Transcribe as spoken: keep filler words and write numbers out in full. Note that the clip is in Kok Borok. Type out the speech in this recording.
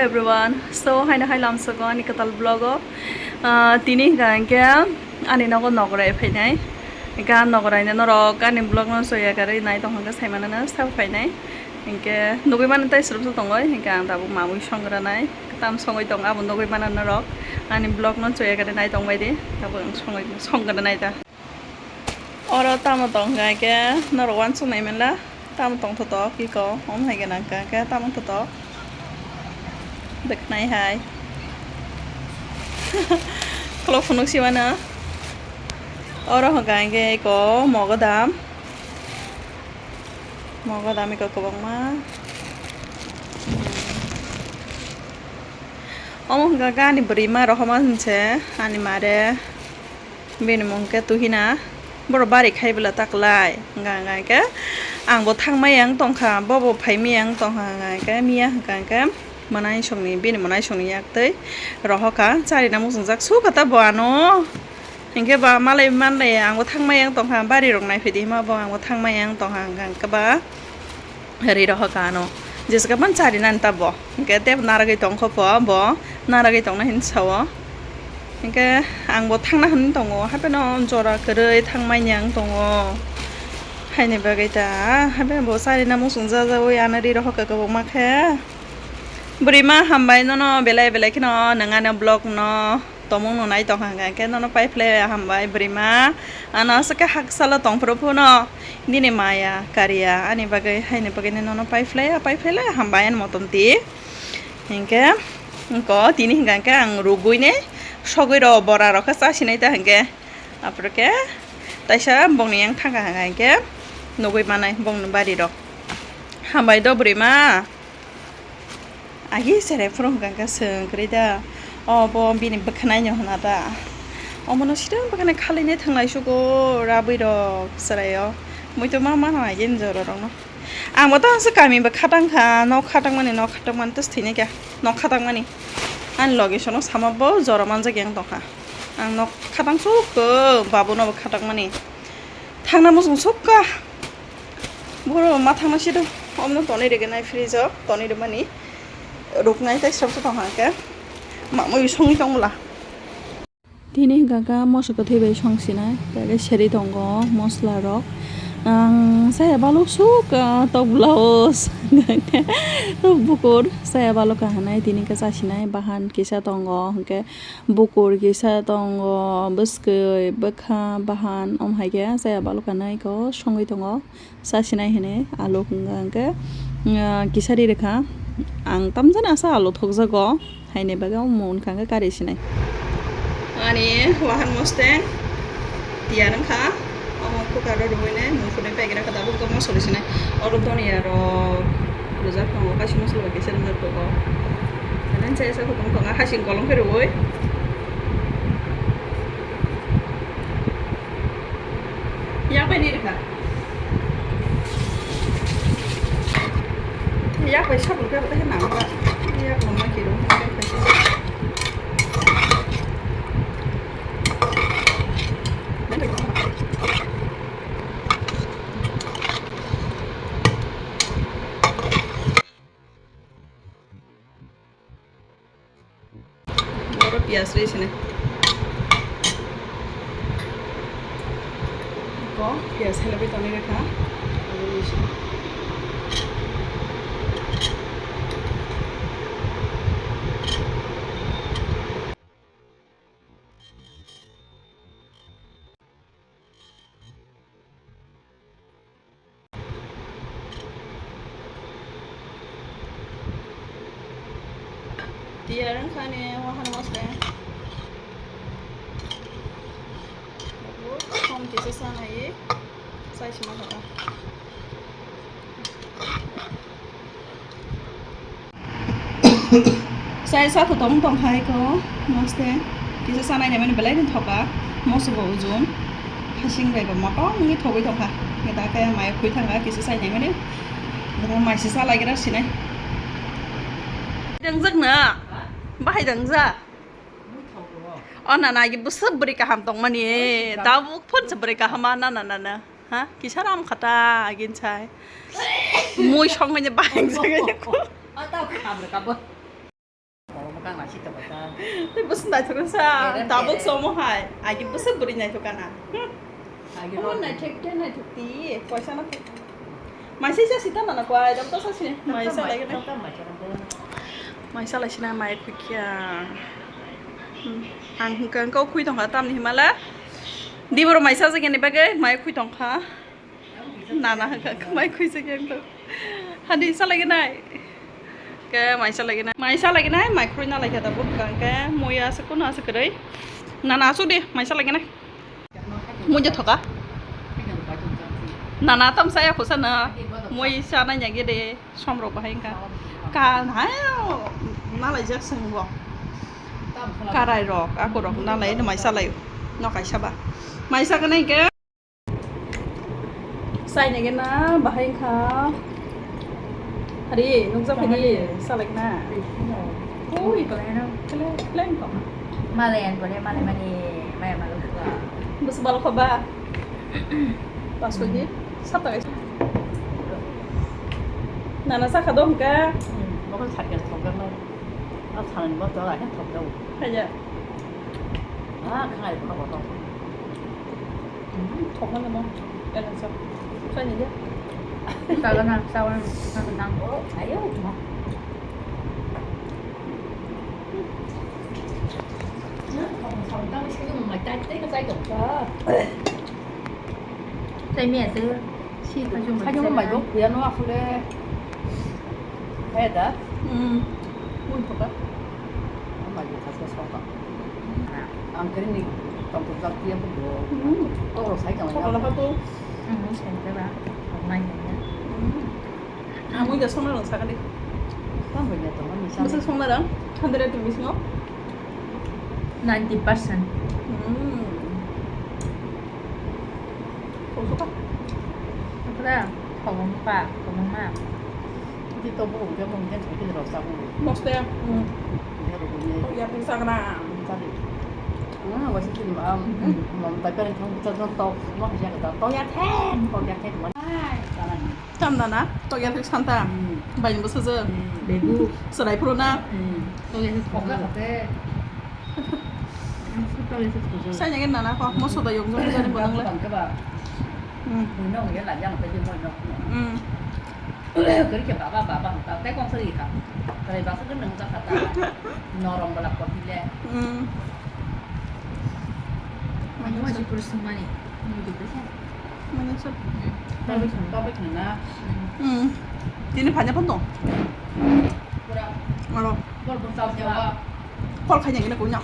Everyone, so haino hai lamsogo ani kwtal vlog o. Ah, tini hwnkha hwnkhe ani nogo nograi phainai. Hwnkhe ah nograi no norok ani vlog no choya kwrwi nai tong hwnkhe sai mano no sabo phainai. Hwnkhe nugui mano tei swrwngsa tongoi, hwnkhe ang tabuk mamui songranai. Tam songoi tong abo nugui mano norok ani vlog no choya kwrwi nai tong bai di. Tabuk ang songoi songranai ta. Oro tamo tong hwnkha khe norok uansuk nai manla, tamo tong thotok iko, omo hai gana hwnkha khe tamo thotok. Deknai hai. Khulok phunuk simano. Oro hwnkha khe iko mogodam. Mogodam iko kwbangma. Omo hwnkha khe ani bwrwi ma rohorma hinse ani mare. Bini mung khe Tuhina, borok bari khai bwla ta kwlai. Hwnka hwnka khe ang bo thang maya wng tongkha, bo bo phai maya wng tongkha, hwnka hwnka khe miya hwnka hwnka khe mwnaisongni, bini mwnaisongni yak twi rohorkha, charina muchungjak sukha ta bo ano. Hinkhe ba malai manlai ang bo thang maya wng tongkha, bari rok naiphai di hima bo ang bo thang maya wng tongkha, hwnka hwnka ba. Ri rohorkha ano. Jeska ban charinani ta bo. Hinkhe tebo naragwi tongkha pho bo. Naragwi tongna hinwi sao. Hinkhe ang bo thangna hinwi tongo. Hapheno jora kwrwi thangmani ang tongo. Haini bagwi ta. Hapheno bo charina muchung jajaui ano ri rohorkha kwbangma khe. Bwrwi ma hambai nono belai belai kheno nwng ani vlog no. Tomung no nai tongkha hwnka khe nono pai phlai hambai bwrwi ma. Ano aswk khe haksalo tongphuru phano nini maya kariya ani bagwi haini bagwi nono pai phlai pai phlai hambai ani motom ti. Hinkhe wngko tini hwnka khe ang rugui ni sogwi rw bora rok khe chasinai ta hinkhe aphuru khe taisa bongni yang thangkha hwnka hinkhe nugui manai bongni bari rok. Hambai do bwrwi ma. Agi cherai phuru hwnkha khe swng kwrwi da. O bo bini bwkhwnai no hwna da. Omono sida bwkhwnai khalai nai thwnglai sugo rabwi rok chwrai o. Muitu ma ma hai gini jora rok no. Ang bo tang se kami bo khatang kha, nok khatang mani, nok khatang mani tes thini kya, nok khatang mani. Ani loge sono sama bo jora manjak yang tongkha. Ang nok khatang suk ko, babu no bo khatang mani. Thangna muchung sukha. Boro ma thangna sido. Omno tonwi rwgwi nai fridge o tonwi rwmani. Ruknai tei srok srok hwnkhe. Mamui songwi tongmwla. Tini hwnkha khe moso kwthwi bai song sinai. Tei seri tongo mosla rok. Ang saya baluk suk tok blouse. Bukur saya baluk ka hwnwi tini khe chasinai bahan kisa tongo hwnkhe. Bukur kisa tongo, bwskwi, bwkha, bahan, omo hai khe chaya balukha nai khe o songwi tongo. Chasinai hinwi alu hwnka hwnkhe, ah, kisa ri rwkha. Ang tamjani asa alu thokjago, haini bagwi omo wngkha hwnkhe kari sinai. Ani wahan mosteng tiyar wngkha. Omo cooker o rwui nai, mung phunui paigra khe tabuk tongma sori sinai. Oro doniya rok rijak tongo, kaisa mosla bai kisa rijak tongo. Ani chai sa hutung tongo, hasing kolom khe rwui. Yak bai ni rwkha. Yak bai sabul khe bo khe nang ba. Yak nang ma kiro. Oro piyaj rwi sini. Ko piyaj helai tonwi rwkha. Tiyar wngkha ni wahan mosla. Kom kisa sanai, sai sima kha. Sai sa tong tong hai ko, moste kisa sanai naimani belai ni thoka, moso bo ujun, hasing bai bo motong ni thogwi tongkha, ngeta khe mai khui thangkha kisa sai naimani, ngeta mai sisa lai gira sinai. Dangjak na, bahai dangja. O nana agi bwswk bwrwi kaham tongmani, tabuk phunsa bwrwi kaham a nana nana. Ha? Kisa ram khata agin sai. Mui song hanya bahai jagani ko. O tau kham rwkha bo. Tei bwswk naithok sa, tabuk somo hai. Agi bwswk bwrwi naithok kana. Agi omo naithok tei naithok ti, koisa na. Maisa sa sita na na kwai, dam to sa si. Maisa lai na. Maisa lai sina mai khukya. Hmm. Ang hwnkha hwnkha khwi tongkha tamni himala. Diboro maisa jagani bagwi mai khwi tongkha. Nana hwnkha hwnkha mai khwi jagani to. Hadi sa lagi nai. Ke mai sa lagi nai. Mai sa lagi nai, mai khwi na lai kha tabuk hwnkha ke muya se kuno ase kwrwi. Nana asuk di, mai sa lagi nai. Muja thoka. Nana tam saya khosana. Moi sana nyagi de somrok bahai ka. Ka na nalai jak sengbo. Karai rok, ako rok nalai no mai salai. No kaisa ba. Mai sa kanai ke. Sai nege na bahai kha. Hari, nukjak phai di, salak na. Ui, kole, kole, kole ko. Male, kole, male, male, male, male. Bus bal ko ba. Pas ko di, sab tagai. Nana sa khadong ka. Bakal sakya thok ka no. A thanan ba to la kan thok ka. Kaya. Ah, khangai ko ko. Thokma namo, elangsa. Sani dia. Sawa na, sawa na, sawa na. Oh, ayo. Tei mia tei si khajung khajung bai bo kuya no akhole. He da? Hmm. Ui phoka. Ang kiri ni tong tong tak dia pun do. Hmm. Kok lo sai kang ya. Kok lo tu. Hmm, sai kang ba. Kok nai ya. Hmm. Amui da songna rang sakali. Tang bai ya tong ni sa. Masa songna rang? Hundred rupees no? Ninety percent. Hmm. Kok suka? Kok da. Kok mo pa, kok mo ma. Di to bo hwnkhe, bo hwnkhe thwikhe rw sa bo. Moste. Hmm. Hwnkhe rw bo ni. Ya, pisa kana. Sadi. Ah, wasi tin, um, hmm, mom tai pare thang buta thang tok, mo kisa kata, tok ya thek, tok ya thek, mo. Ai, kana ni. Tam na na, tok ya thek santa. Hmm. Bai bo saja. Hmm. Begu. Serai phuru na. Hmm. Tok ya thek tok ya thek. Sai nang nana ko, mo soda yong jong jani bonang le. Tang ke ba. Hmm. Mo no ya la yang pe mo no. Hmm. Kori ke baba, baba, ta, tei kong sari ka. Kare basa ke nang jaka ta. Norom bala kopi le. Hmm. Mani wajib purus mani. Mani wajib purus. Mani sab. Hmm. Tabe khna, tabe khna na. Hmm. Tini phanya pon dong. Pura. Aro. Bor bor tau jawa. Kol khanya gina kunya.